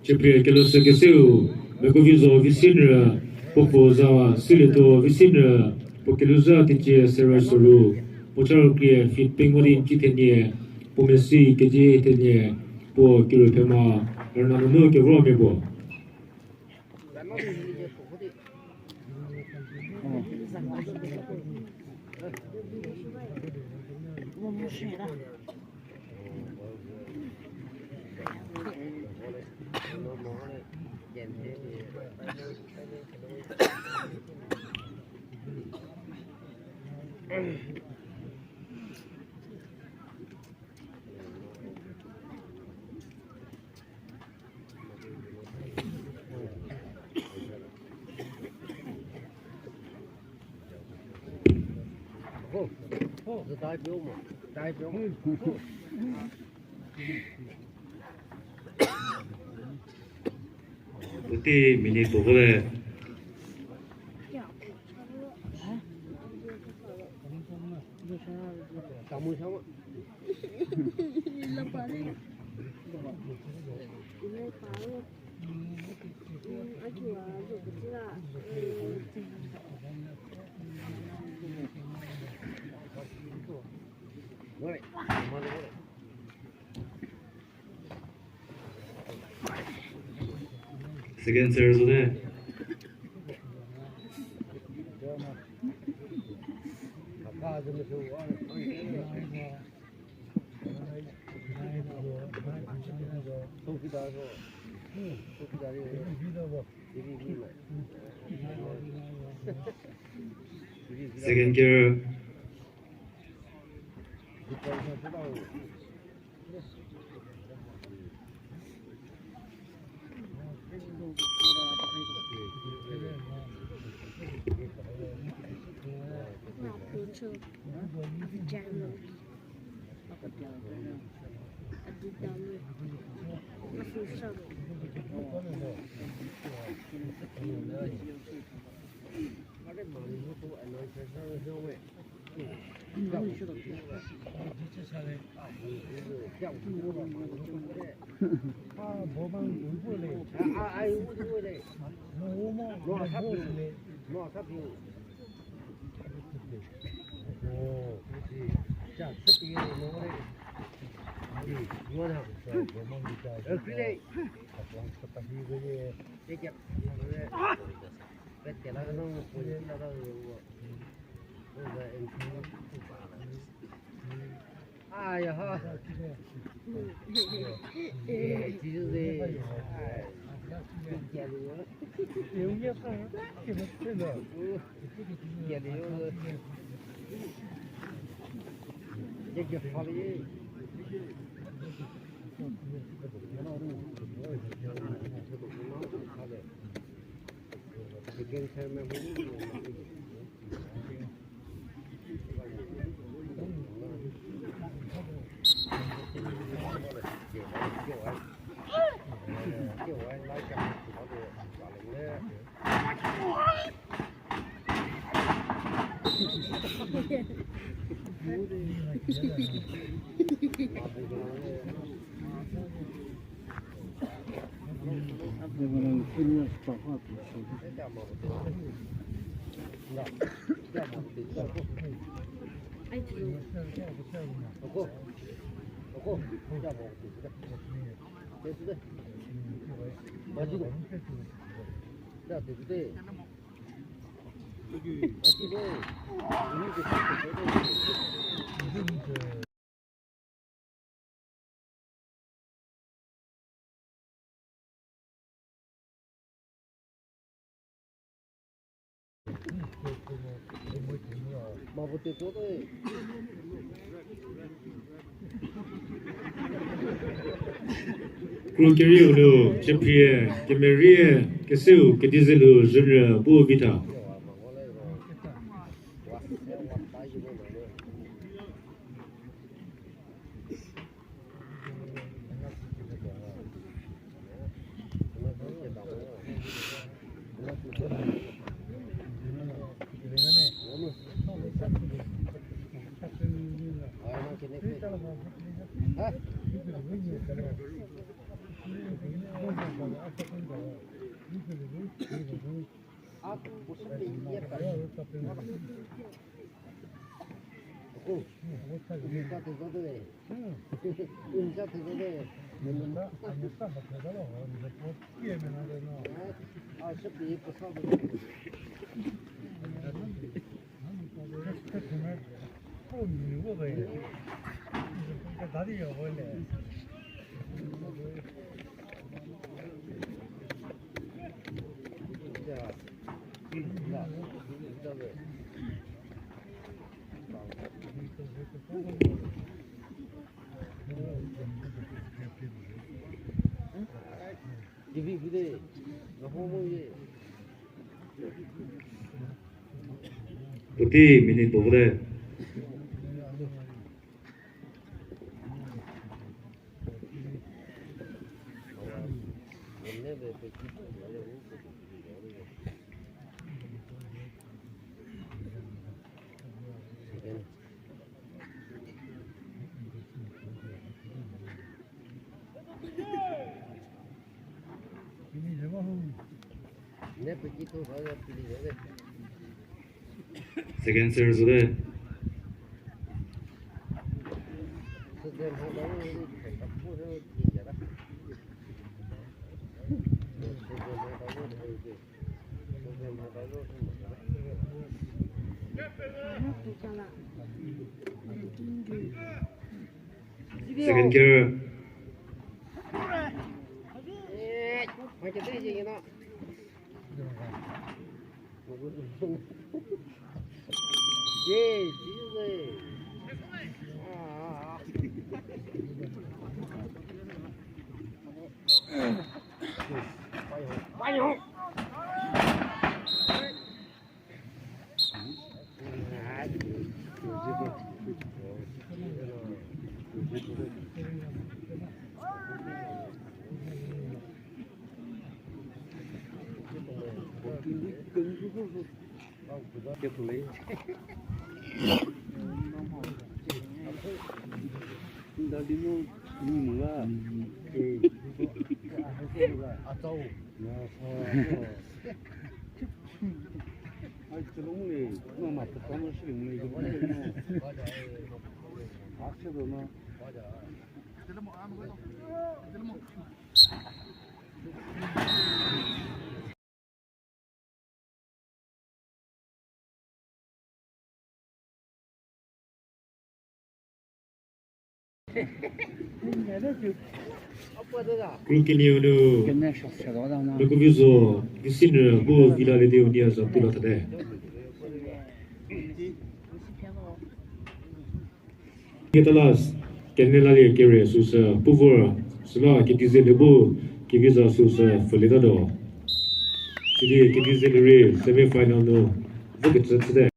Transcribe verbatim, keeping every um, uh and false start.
Chüpie kelosü keseu, Mekovizo Visinrü, puo puo za Silietuo Visinrü, puo keluzha teicie serü soru, puo cha rükrie feet pengou di inch thenie, puo mesi kg thenie, puo kiro thema, rüna nunu kevor mia puo. Puotei minute puo vo le. Second series ne. Second gear. Kro kerieu nu chüphrie, kemerie, keseu, kedizelu, zhünyü, bu vitha. Puotei minute puo vote. Second serve süte. Second gear. Kru kenieu nu, Mekuvizo Visinü bu Vila Lediu nia za pula thate. Ketalas, Kenelalie Kere süsü puvor, süla Kedize Lebu, Keviza süsü pfhülie tatuo. Sidi Kedize Lerei semi final nu vokecü chüte.